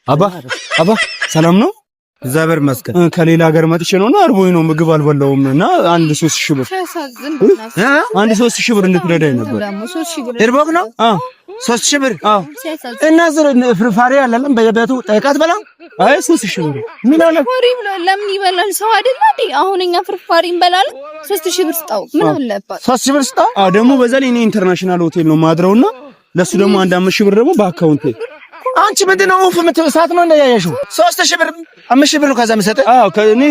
አባ አባ፣ ሰላም ነው? እግዚአብሔር ይመስገን። ከሌላ ሀገር መጥቼ ነውና እርቦኝ ነው፣ ምግብ አልበላሁም እና አንድ 3000 ብር፣ አንድ 3000 ብር እንድትረዳኝ ነበር። እርቦክ ነው? አዎ። 3000 ብር? አዎ። እና ዝር ፍርፋሪ አለለም በየቤቱ ጠይቃት በላ። አይ፣ 3000 ብር። ምን አለ? ፍርፋሪ ለምን ይበላል ሰው አይደለ እንዴ? አሁን እኛ ፍርፋሪ እንበላለን። 3000 ብር ስጠው፣ ምን አለባት? 3000 ብር ስጠው። አዎ፣ ደግሞ በዛ ላይ እኔ international ሆቴል ነው ማድረውና ለሱ ደግሞ አንድ 5000 ብር ደግሞ በ account ኤ። አንቺ ምንድን ነው ኡፍ የምትይው? እሳት ነው እንደያየሽው? 3000 ብር፣ 5000 ብር ነው ከዛ የምሰጥህ። አዎ፣ ከእኔ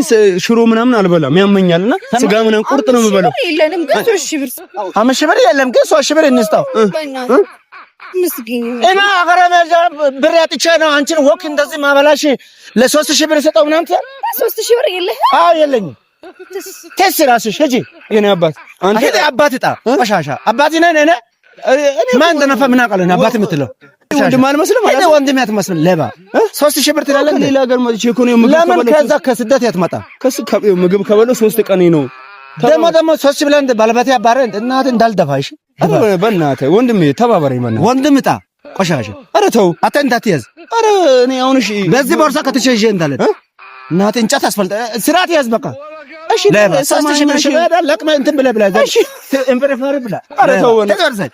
ሽሮ ምናምን አልበላም፣ ያመኛልና ስጋ ምናምን ቁርጥ ነው የምበላው። የለንም ግን 3000 ብር ስጠው። 5000 ብር የለም ግን 3000 ብር እንስጠው። ምስኪን። እና አገረ ብር አጥቼ ነው አንቺን ወክ እንደዚህ ማበላሽ፣ ለ3000 ብር ሰጠው ምናምን ትላለህ። 3000 ብር የለህም? አዎ፣ የለኝም። ቴስ ራስሽ ሂጂ። የኔ አባት አንተ አንተ አባት ጣ ቆሻሻ አባት ነህ። ነህ ማን እንደነፋ ምን አውቃለሁ? አባት የምትለው ወንድም አልመስልም። እኔ ወንድም አትመስልም። ሌባ 3000 ብር ትላለህ። ከሌላ ሀገር መጥቼ እኮ ነው ምግብ ለምን ከዛ ከስደት ያትመጣ? ከሱ ምግብ ከበላሁ 3 ቀኔ ነው። ደግሞ 3000 ብለህ ባለቤቴ አባረህ እናትህ እንዳልደፋሽ። በእናትህ ወንድሜ ተባበረኝ። በእናትህ ወንድም ጣ ቆሻሻ። ኧረ ተው። አንተ እንዳትያዝ። ኧረ እኔ አሁን እሺ በዚህ ቦርሳ ከትቼ ይዤ እንዳለ እናትህ እንጨት አስፈልጠ ስርዓት ያዝ በቃ። እሺ። 3000 ብር ለቅመህ እንትን ብለህ ብለህ እሺ እንፍርፍር ብለህ። ኧረ ተው። ተቀርዘህ